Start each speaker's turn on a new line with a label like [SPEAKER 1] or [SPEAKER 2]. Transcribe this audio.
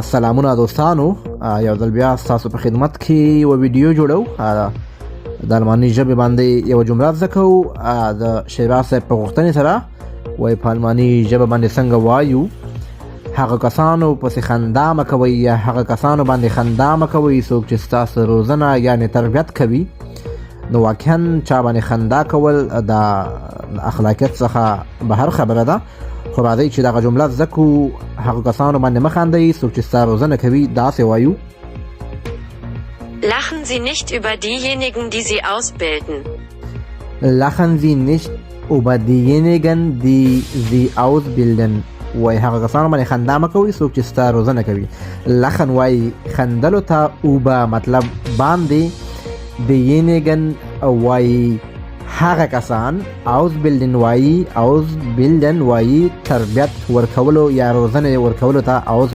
[SPEAKER 1] سلامونه دوستانو، یو ځل بیا ستاسو په خدمت کې یوه ویډیو جوړو. د الماني ژبې باندې یوه جمله زده کوو د شیراز صاحب په غوښتنې سره. وایي په الماني ژبه باندې څنګه وایو هغه کسانو پسې خندا مه کوئ یا هغه کسانو باندې خندا مه کوئ څوک چې ستاسو روزنه یعنې تربیت کوي. نو واقعا چا باندې خندا کول د اخلاقیت څخه بهر خبره ده، خو راځئ چې دغه جمله زده کړو. هغو کسانو باندې مه خاندئ څوک چې ستا روزنه کوي، داسې وایو:
[SPEAKER 2] Lachen Sie nicht über diejenigen, die Sie ausbilden.
[SPEAKER 1] Lachen Sie nicht über diejenigen, die Sie ausbilden. وای هغه کسانو باندې خندا مه کوئ څوک چې ستا روزنه کوي. Lachen وای خندلو ته، über مطلب باندې، diejenigen وای هغه کسان، ausbilden وای، ausbilden وای تربیت ورکولو یا روزنه ورکولو ته. Aus